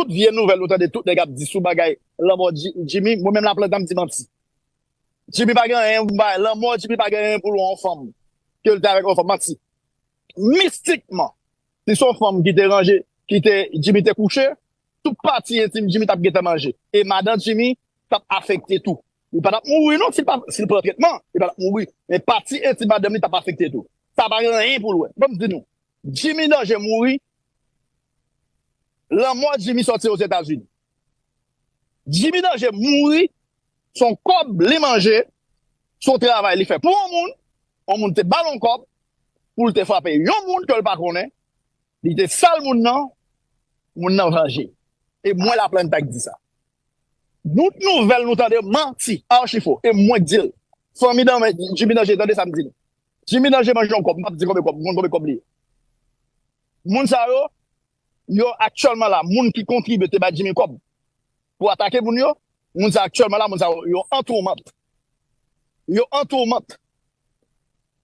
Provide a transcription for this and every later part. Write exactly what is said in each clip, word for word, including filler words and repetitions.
tout vye nouvèl nou tande, tout nèg ap di sou bagay lanmò Ji- Jimmy, mwen menm Laplanta m di manti. Jimmy pa gen anyen, ba- lanmò Jimmy pa gen anyen pou l wè yon fanm. Ke l te avèk yon fanm, manti. Mistikman, si se yon fanm ki te ranje, ki te, Jimmy te kouche, tout pati entim Jimmy t ap gentan manje. E madan Jimmy t ap afekte tou. Li pa t ap mouri non, si l pa, si l pran tretman, li pa t ap mouri. Men pati entim madanm li t ap afekte tou. Sa pa gen anyen pou l wè. Ban m di nou, Jimmy Danje mouri, lanmò Jimmy sòti Ozetazini. Jimmy Danje mouri, se yon kòb li manje, se yon travay li fè pou yon moun, yon moun te ba l yon kòb, pou l te frape yon moun ke l pa konnen, li te sal moun nan, moun nan vanje. E mwen Laplanta k di sa. Tout nouvèl nou tande, manti, achifo. E mwen k di l. Fanmi nan men Jimmy Danje, tande sa m di nou. Jimmy Danje manje yon kòb, m p ap di konbyen kòb, m konn konbyen kòb li ye. Moun sa yo, yo aktyèlman la, moun ki kontribye te bay Jimmy kòb pou atake moun yo, moun sa aktyèlman la, moun sa yo, yo an toumant. Yo an toumant.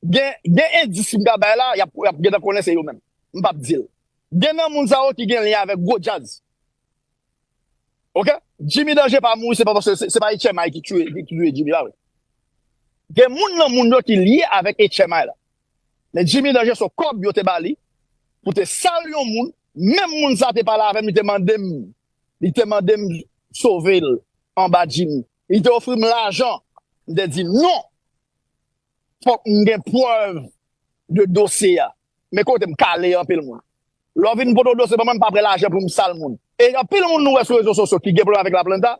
Gen, gen endis m ka bay la, y ap, y ap gentan konnen se yo menm. M p ap di l. Gen nan moun sa yo ki gen lyen avèk gwo djaz. Ok? Jimmy Danje pa mouri, se pa paske se, se pa H M I ki tiye, ki tiye Jimmy, pa vre. Gen moun nan moun yo ki lye avèk H M I la. Men Jimmy Danje se kòb yo te ba li pou te sal yon moun. Menm moun sa te pale avè m, li te mande m, li te mande m sove l anba Jimmy. Li te ofri m lajan. M te di non. Fòk m gen prèv de dosye a. Men kote m kale anpil moun. Lè w vin pote yon dosye ban mwen, m pa pran lajan pou m sal moun. E anpil moun nou wè sou rezo sosyo ki gen pwoblèm avèk Laplanta,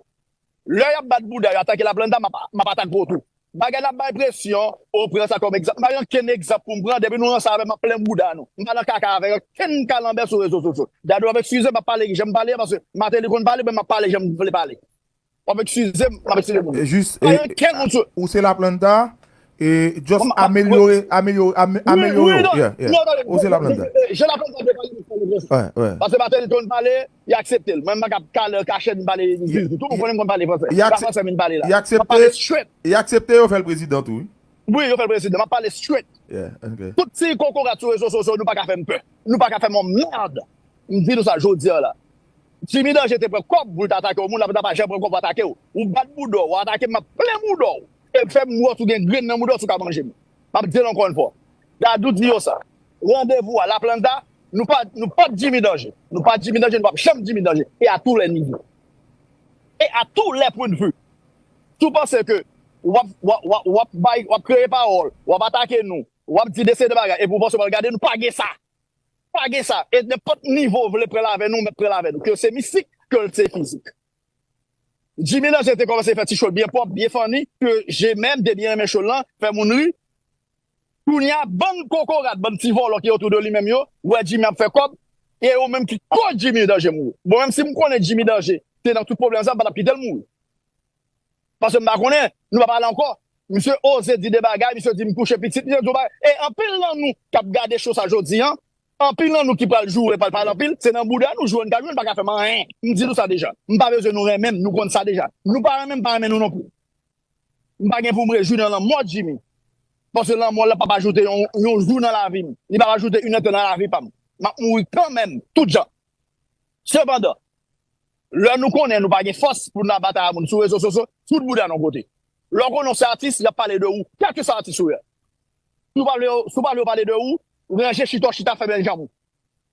lè y ap bat bouda yo, atake Laplanta, m ap, m ap atake w tou. Bagay la ap bay presyon, ou pran sa kòm egzanp. M pa gen okenn egzanp pou m pran, depi nou ranse avè m, m ap plen bouda nou. M pa nan kaka avèk okenn kalanbè sou rezo sosyo. Dadou ap eskize m, m ap pale jan m pale a, paske Martelly konn pale, men m ap pale jan m vle pale. W ap eskize m, m ap eskize moun. E jis, Pa e, gen okenn moun sou ou se Laplanta, e just Mwen, mwen, amelyore, amelyore, ame- Wi, amelyore wi, w. non, Yeah, yeah. non, non, Ou se Laplanta. Je, je Laplanta de pale, pale fransè. Wè, wè. Paske Martelly konn pale, y aksepte l. Mwen, m pa ka pale kachèt, m pale Ye- tou, ou konnen m konn pale fransè. Y Pa akse- fransè m pale la. Y M ap pale aksepte, straight. Y aksepte yo fè l prezidan tou, wi. Wi, yo fè l prezidan. M ap pale straight. Yeah, ok. Tout ti kokorat sou rezo sosyo, nou pa ka fè m pè. Nou pa ka fè m yon mèd. M di nou sa jodi a la. Jimmy Danje te pran kòb pou l ta atake yon moun, Laplanta pa janm pran kòb pou atake w. Ou bat bouda w, ou atake m, m ap plen bouda w. E fè m wè si w gen grenn nan bouda w si w ka manje m. M ap di l ankò yon fwa. Dadou di yo sa. Randevou a Laplanta, nou pa, nou p ap Jimmy Danje. Nou pa Jimmy Danje, nou p ap janm Jimmy Danje. E a tou lè nivo. E a tou lè pwen de vi. Si w panse ke w ap, w ap, w ap, w ap bay, w ap kreye pawòl, w ap atake nou, w ap di de seri de bagay, epi w panse w pral gade nou, pa gen sa. Pa gen sa. E nenpòt nivo w vle pran l avè nou, w mèt pran l avè nou. Ke se mistik, ke l se fizik. Jimmy Danje te kòmanse fè ti show l byen pwòp, byen funny, ke je menm te byen renmen show l lan, fè moun ri. Kounye a, bann kokorat, bann ti vòlò ki otou de li menm yo, wè Jimmy ap fè kòb, e yo menm ki koz Jimmy Danje mouri. Bon, menm si m konnen Jimmy Danje te nan tout pwoblèm sa, m pa t ap kite l mouri. Paske m pa konnen, nou pa pale ankò. Misye oze di de bagay, misye di m kouche pitit, misye di yon bagay. E anpil nan nou k ap gade show sa jodi a, anpil nan nou ki pral joure, pral pale anpil, se nan bouda nou joure, n ka joure, n pa ka fè m anyen. M di nou sa deja. M pa bezwen nou renmen m, nou konn sa deja. Nou pa renmen m, m pa renmen nou non plis. M pa gen pou m rejwi nan lanmò Jimmy. Paske lanmò l la p ap ajoute yon, yon jou nan lavi m. Li p ap ajoute inèdtan nan lavi pa m. M ap mouri kanmenm, tout jan. Sepandan, lè nou konnen nou pa gen fòs pou n al batay a moun sou rezo sosyo, fout bouda nou kote. Lè w konnen w se atis, y ap pale de ou, kèlkeswa atis ou ye. Si w pa vle yo, si w pa vle yo pale de ou, ranje chita w chita fè bèl janm ou.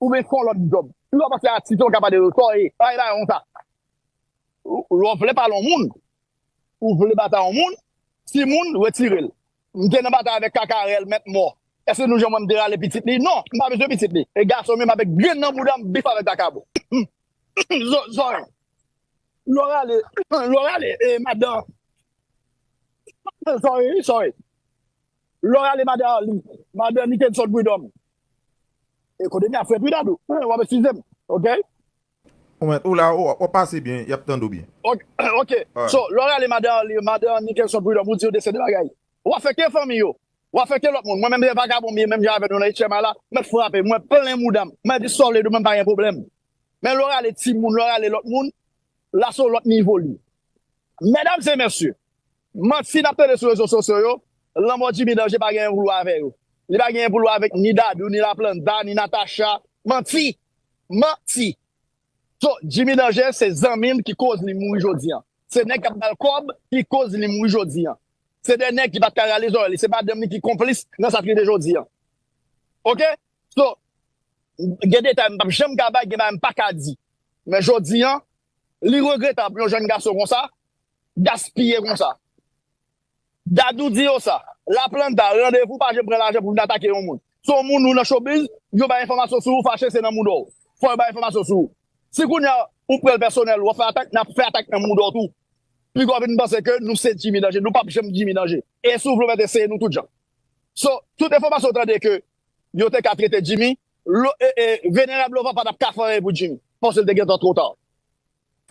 Oubyen fè yon lòt djòb. Si w pa panse atis yo ka pale de ou, sa w ye, ay la yon sa. Ou, ou vle pale yon moun, ou vle batay yon moun, timoun, retire l. M te nan batay avèk Kakarèl, mèt mò. Èske nou janm wè m te rale pitit li? Non, m pa bezwen pitit li. E gason menm avèk grenn nan bouda m bif avèk vakabon. Zo- Zoran. Lò rale, lò rale, e madan. Sorry, sorry. Lò rale madan Arly, madan Nickenson Prud'homme. E kote m ap fè Pridadou? W ap eskize m, ok? Ou mèt, ou la, ou, w ap pase byen, y ap tande w byen. Ok, ok. So, lè w rale madan Arly, madan Nickenson Prud'homme, ou di yo de seri de bagay. W afekte fanmi yo. W afekte lòt moun. Mwen menm, se vakabon m ye, menm jan avè nou nan H M I la, mèt frape, mwen plen mouda m. Mwen di sa w vle di, mwen pa gen pwoblèm. Men lè w rale timoun, lè w rale lòt moun, la se yon lòt nivo li. Medam e mesye, manti n ap tande sou rezo sosyo yo, lanmò Jimmy Danje pa gen anyen pou l wè avè yo. Li pa gen anyen pou l wè avèk ni Dadou, ni Laplanta, ni Natacha. Manti! Manti! So, Jimmy Danje se zanmi l ki koz li mouri jodi a. Se nèg k ap ba l kòb ki koz li mouri jodi a. Se de nèg ki pa t ka rale zòrèy li. Se madanm li ki konplis nan sa k rive jodi a. Oke? So, gen detay m p ap janm ka bay, gen bagay m pa ka di. Men jodi a, li regretab yon jèn gason konsa, gaspiye konsa. Dadou di yo sa. Laplanta, randevou, pa janm pran lajan pou vin atake yon moun. Se yon moun ou nan showbiz, yo bay enfòmasyon sou ou, fache se nan mouda w. Fò yo bay enfòmasyon sou ou. Si kounye a ou pran l pèsonèl, w ap fè atak, n ap fè atak nan mouda w tou. Piga w vin panse ke nou se Jimmy Danje. Nou p ap janm Jimmy Danje. E si w vle w mèt eseye nou tout jan. So, tout enfòmasyon w tande ke yo te ka trete Jimmy, lo, e, e, Venerab Lovan pa t ap ka fè anyen pou Jimmy. Paske l te gentan twò ta.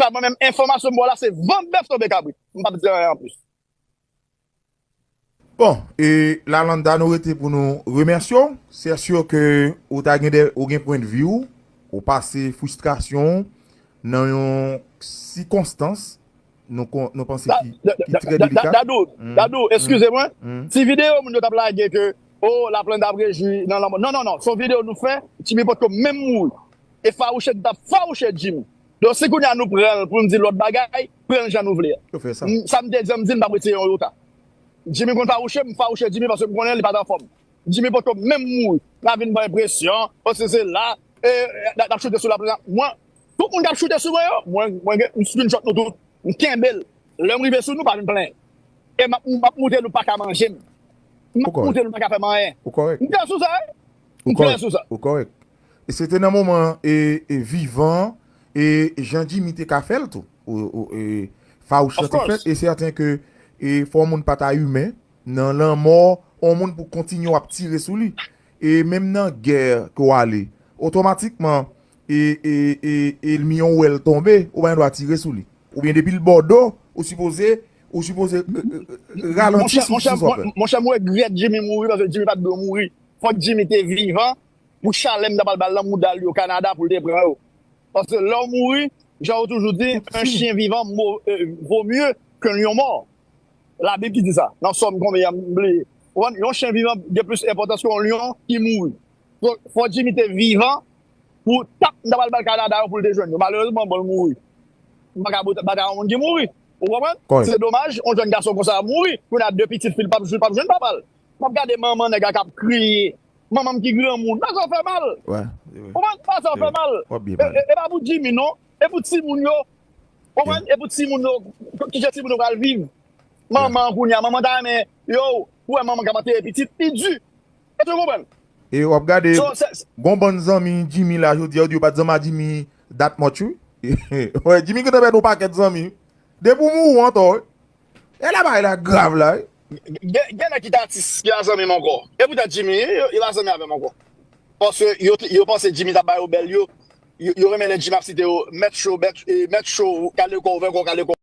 Sa mwen menm, enfòmasyon m ba w la, se van bèf tonbe kabrit. M p ap di anyen anplis. Bon, e Lalanda, nou rete pou nou remèsye w. Se si ke ou ta gen de, ou gen pwendvi w, ou pase fristrasyon w nan yon sikonstans nou, kon- nou panse ki, ki trè delika. Dadou, Dadou, eskize mwen. Ti videyo moun yo t ap lage ke, o, Laplanda ap rejwi nan lanmò. Non, non, non. Se yon videyo nou fè, Jimmy potko menm mouri. E fawouche t ap fawouche Jimmy. Donk, si kounye a nou pran l pou n di lòt bagay, pran l jan nou vle a. Yo fè sa. M- Sa m te di an, m di l m p ap retire yon yota. Jimmy konn fawouche, m fawouche Jimmy paske m konnen li pa t anfòm. Jimmy potko menm mouri. N ap vin ban enpresyon, o se se la, e, n ap choute sou Laplanta. Mwen, tout moun k ap choute sou mwen yo, mwen, mwen gen, m screenshot nou tout. M kenbe l. Lè m rive sou nou, pa vin plenyen. E m ap, m ap montre nou pa ka manje m. M ap montre nou pa ka fè m anyen. M klè sou sa, wi. M klè sou sa. Ou kòrèk. E se te nan moman e, e vivan e jan Jimmy te ka fè l tou. Ou, ou, e, fawouch lan te fèt. E sèten ke e, fò moun pa ta imen nan lanmò yon moun pou kontinye w ap tire sou li. E menm nan gè ke w ale, otomatikman, e, e, e, enmi an wè l tonbe, ou pa gen dwa tire sou li. Oubyen depi l bò do, ou sipoze, ou sipoze e, e, e, ralanti sou, sou sa w ap fè. Monchè, m regrèt Jimmy mouri paske Jimmy pa t dwe mouri. Fòk Jimmy te vivan pou chalè m ta pral ba l nan mouda l yo Kanada pou l te pran yo. Paske lè w mouri, jan yo toujou di, un chien vivant vaut mieux qu'un lion mort. Labib ki di sa. Nan Sòm konbyen an, m bliye. Ou konprann? Yon chen vivan gen plis enpòtans ke yon lyon ki mouri. Donk, fò Jimmy te vivan pou tap m ta pral ba l Kanada yo pou l te jwenn yo. Malerezman, bon, l mouri. M pa ka bout batay a yon moun ki mouri. Ou konprann? Se domaj, yon jèn gason konsa mouri. Kounye a de pitit fi l p ap jwenn, p ap jwenn papa l. M ap gade manman nèg la k ap kriye. Manman m ki granmoun. Bagay sa fè mal. Ou konprann? Bagay sa fè mal. E pa pou Jimmy, non. E pou timoun yo. Ou konprann? E pou timoun yo. Kijan timoun yo pral viv? Manman an kounye a, manman ta renmen, yo, ou wè manman k ap antere pitit, li di. Èske w konprann? E w ap gade, gon bann zanmi Jimmy la, jodi a, yo di yo pa t zanmi a Jimmy that much, wi. Wè, Jimmy gentan pèdi yon pakèt zanmi. Depi w mouri, w antò, wi. E la bagay la grav la, wi. Gen, gen nèg ki t atis, ki pa zanmi m ankò. E poutan Jimmy, yo, yo pa zanmi avè m ankò. Paske yo, yo panse Jimmy t ap ba yo bèl, yo, yo, yo renmen lè Jimmy ap site yo, mèt cho, mèt, e, mèt cho, kale kò w, vè kò w, kale kò w.